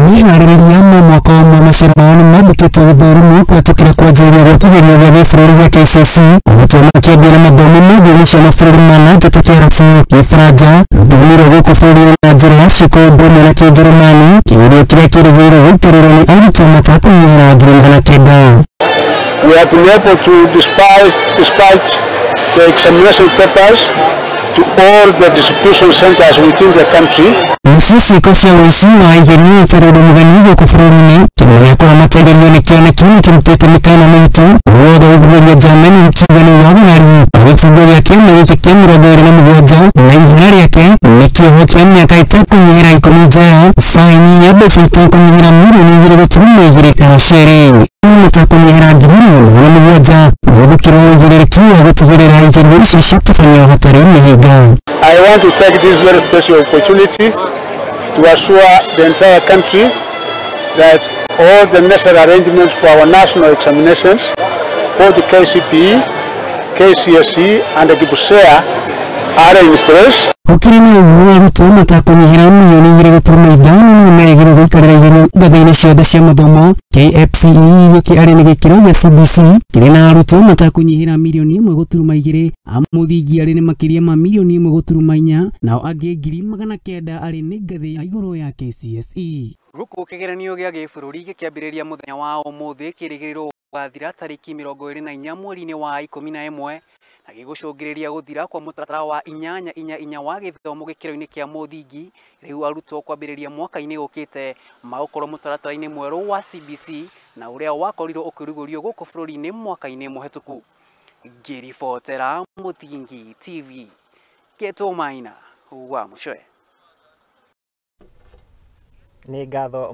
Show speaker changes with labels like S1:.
S1: Meharĩrĩria ma mwaka ũmwe maciaro mao nĩ mambĩkĩtwo gũthũrimwo kũhetũkĩra kwanjĩrĩria gwa kĩgerio gĩa gĩbũrũri gĩa KCSE. Arutwo makĩambia na mathomo ma thiomi cia mabũrũri ma na nja ta Kĩarabu, Kĩbaranja, rũthiomi rwa gũkũ bũrũri-inĩ na njĩra ya ciĩko ũndũ ũmwe na Kĩnjĩrĩmani, kĩgerio kĩrĩa kĩrĩgĩrĩirwo gũikarĩrwo nĩ arutwo matakũnyihĩra 900,000.
S2: We have been able to dispatch the examination papers to all the distribution centers within the country.
S1: Nacio ciĩko cia ũici wa igerio itarĩ ũndũ mũgeni gũkũ bũrũri-inĩ. Kĩama gĩa kũramata igerio nĩ kĩoneki nĩ kĩrutĩte mĩkana mĩritũ wothe ũguũria njama ĩno gĩkiuga nĩ wagarari. Gĩbungo gĩa kĩama gĩkĩ kĩa 27 na ihera rĩake nĩ kĩoho kĩa mĩaka ĩtekũnyihĩra 10 njera, baini ya mbeca itekũnyihĩra mirioni 2.2 kana cierĩ matakũnyihĩra 1,700. Gũgũkĩrwo ũigĩrĩrĩki wa gũtigĩrĩra igerio ici ciatabanio hatarĩ mĩhĩnga.
S2: I want to take this very special opportunity to assure the entire country that all the necessary arrangements for our national examinations, both the KCPE, KCSE and the KPSEA, are in place.
S1: Gũkĩrĩ na ũguo arutwo matakũnyihĩra mirioni 2.5 nĩo merĩgĩrĩirwo gũikarĩra igerio ngathĩ-inĩ ciothe cia mathomo. KPSEA gĩkĩ arĩ nĩ gĩkĩro gĩa CBC kĩrĩ na arutwo matakũnyihĩra mirioni 1.2, a mũthingi arĩ nĩ makĩria ma mirioni 1.4, nao angĩ 900,000 arĩ nĩ ngathĩ ya igũrũ ya KCSE.
S3: Gũkũ kĩgeranio gĩa gĩbũrũri gĩkĩambĩrĩria mũthenya wa ũmũthĩ kĩrĩgĩrĩirwo gũgathira tarĩki 24 mweri-inĩ wa 11 na gĩgũcũngĩrĩria gũthira kwa mũtaratara wa 8-4-4 wa gĩthomo gĩkĩro-inĩ kĩa mũthingi. Rĩu arutwo kwambĩrĩria mwaka-inĩ ũkĩte magũkorwo mũtaratara-inĩ mwerũ wa CBC na ũrĩa wakorirwo ũkĩrugũrio gũkũ bũrũri-inĩ mwaka-inĩ mũhetũku. Ngĩribotera Mũthingi TV, Geto Maina wa Mũcwe.
S4: Nĩ ngatho.